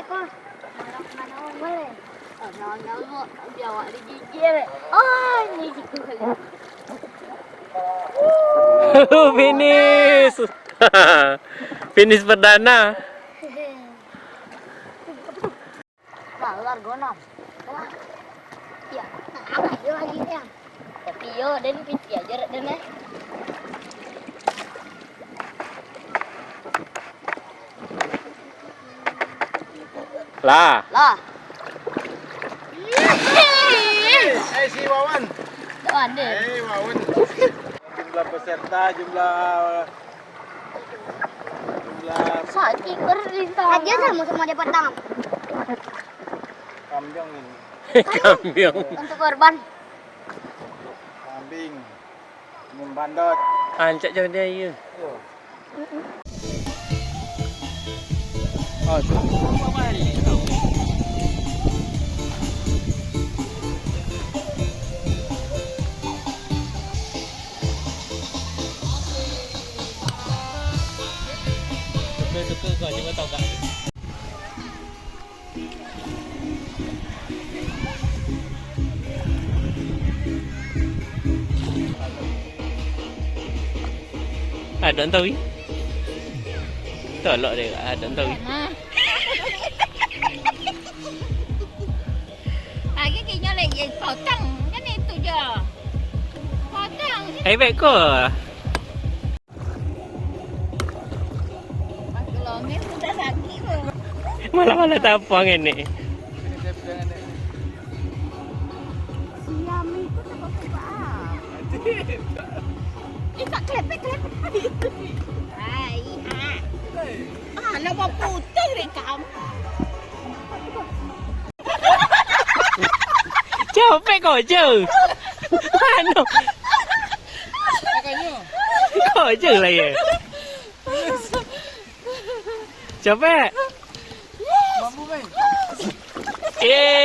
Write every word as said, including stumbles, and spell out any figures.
Apa? Mana, mana orang boleh? Oh, nyawa-nyawa, biar awak digigir. Oh, ini gitu. Finish. Finish perdana. Nah, largo enam. Wah. Iya. Nah, ayo lagi ya. Tapi yo, den piti aja rak den, eh. Lah. Lah. Eh, si Wawan. Wawan deh. Eh, Wawan. Jumlah peserta, jumlah, jumlah Sakit perintah. Aja sama-sama dia petang. Kambing ini. Kambing. Untuk korban. Kambing. Nyembandot. Ancak jauh dia, iya. Yo. Oh, tu. Suka-suka kau, cuba tau tak? Adan tawi. Tolok deh, adan tawi. Lagi kinyo lagi potong. Kan itu je. Potong. Eh, baik ko. Malah-malah tapuang ini. Siam itu tak apa-apa. Eh, tak kelepek-kelepek. Hai, ha. Ah, nak bawa putih dek kamu. Capek kau je. Anu. Kau je lah ya. Capek. Mampu, Bang. Eh.